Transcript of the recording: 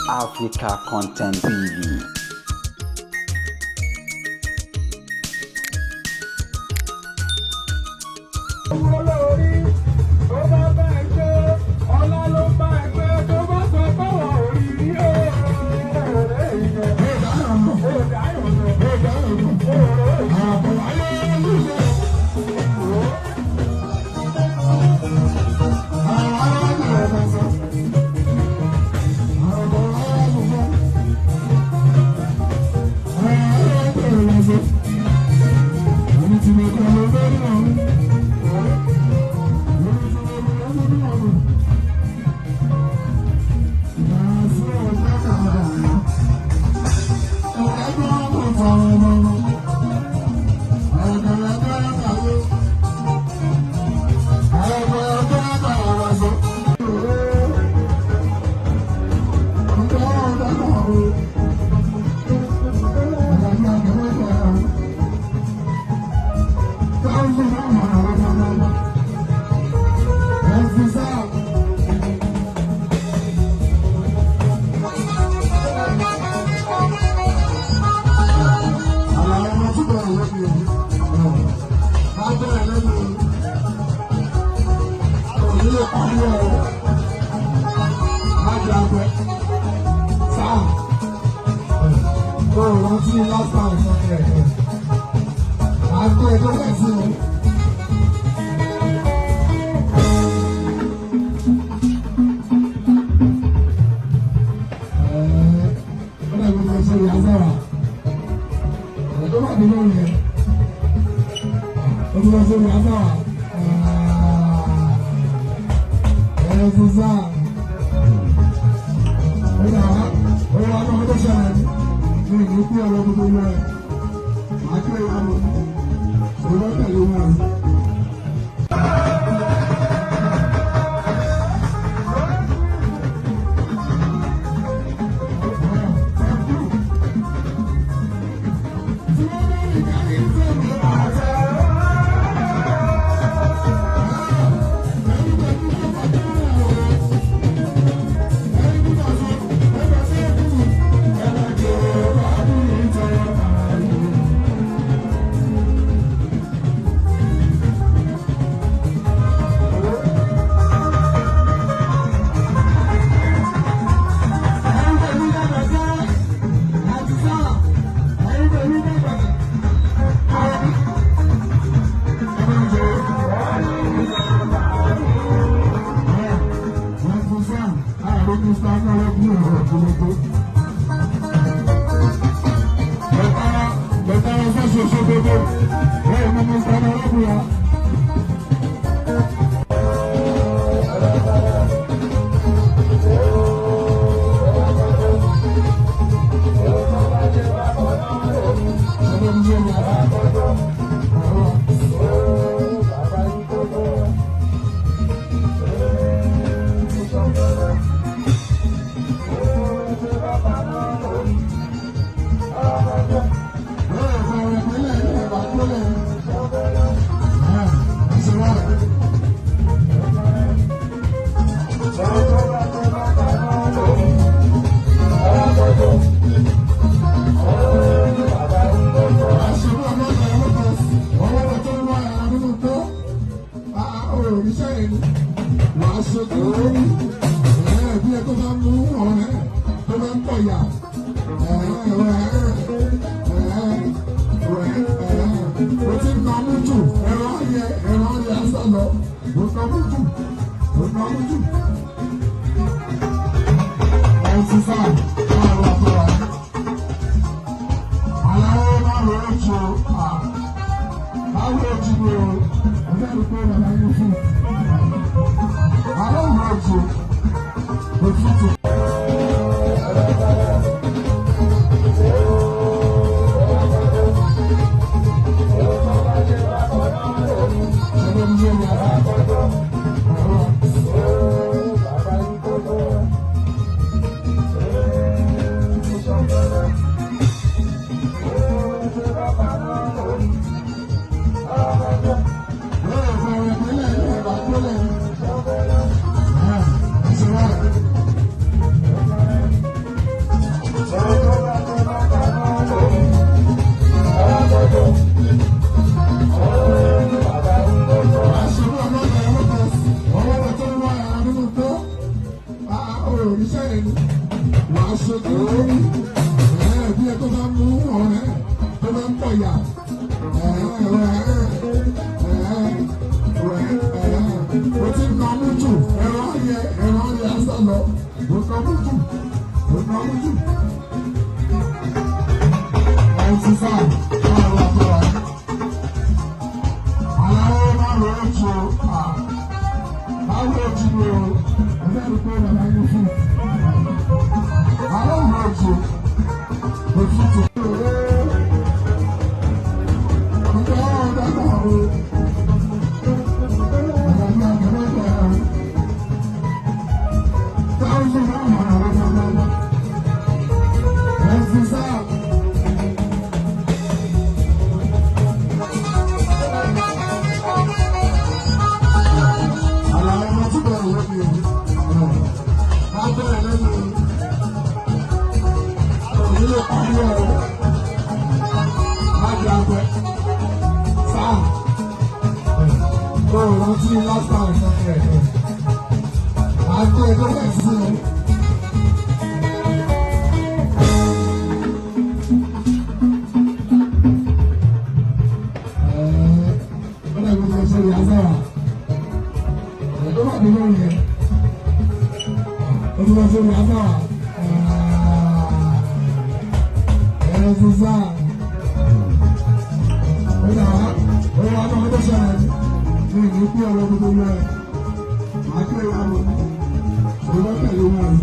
Africa Content TV. Olórí tó bá bá ẹ gbé ọlá ló bá ẹ gbé tó bá sọ fáwọn òrìrì ó. Oríṣẹ́ yẹn ni wàá ṣe kíríkírí bí ẹ tó bá mú ọ̀rẹ́ tó bá ń pọ̀yà. O ti nà mú jù, ẹ̀rọ yẹ, ẹ̀rọ yẹ ásá lọ. O nà mú jù, o nà mú jù. Ẹ ti sá, báwo la fẹ́ wa? Aláwọ̀ máa rọ̀ ọ́ jù ọ́. Báwo jù ọ́? Ẹ̀fẹ́ rí pé bàbá yín fún. Aláwọ̀ rọ̀ jù òtútù. Ọjọ́ dàgbà o. Àgbàdo àgbàdo o. Táwọn náà wà lọ́wọ́. Ẹ ti sá. Àlàyé ọmọ tí bẹ̀rẹ̀ lónìí o. Má bẹ̀rẹ̀ lónìí. Òní lè parí ọ̀rọ̀. Má jẹ àgbẹ̀. Sáà. Ó rántí last time. Má gbé ẹjọ́ bẹ̀ sí i. Ó dàbí kò ṣe ìyá sára. Ẹ̀ tó bá dé lórí yẹn. Ó ti lọ sí ìyá sára. Ẹ̀ ti sá. Ó dà wá. Ó wá náà ó tó ṣẹlẹ̀ ní. Ní ìlú pé ọ̀rọ̀ gbogbo rẹ̀. Màá kéré wá lọ. Òun bá tẹ̀lé wọn.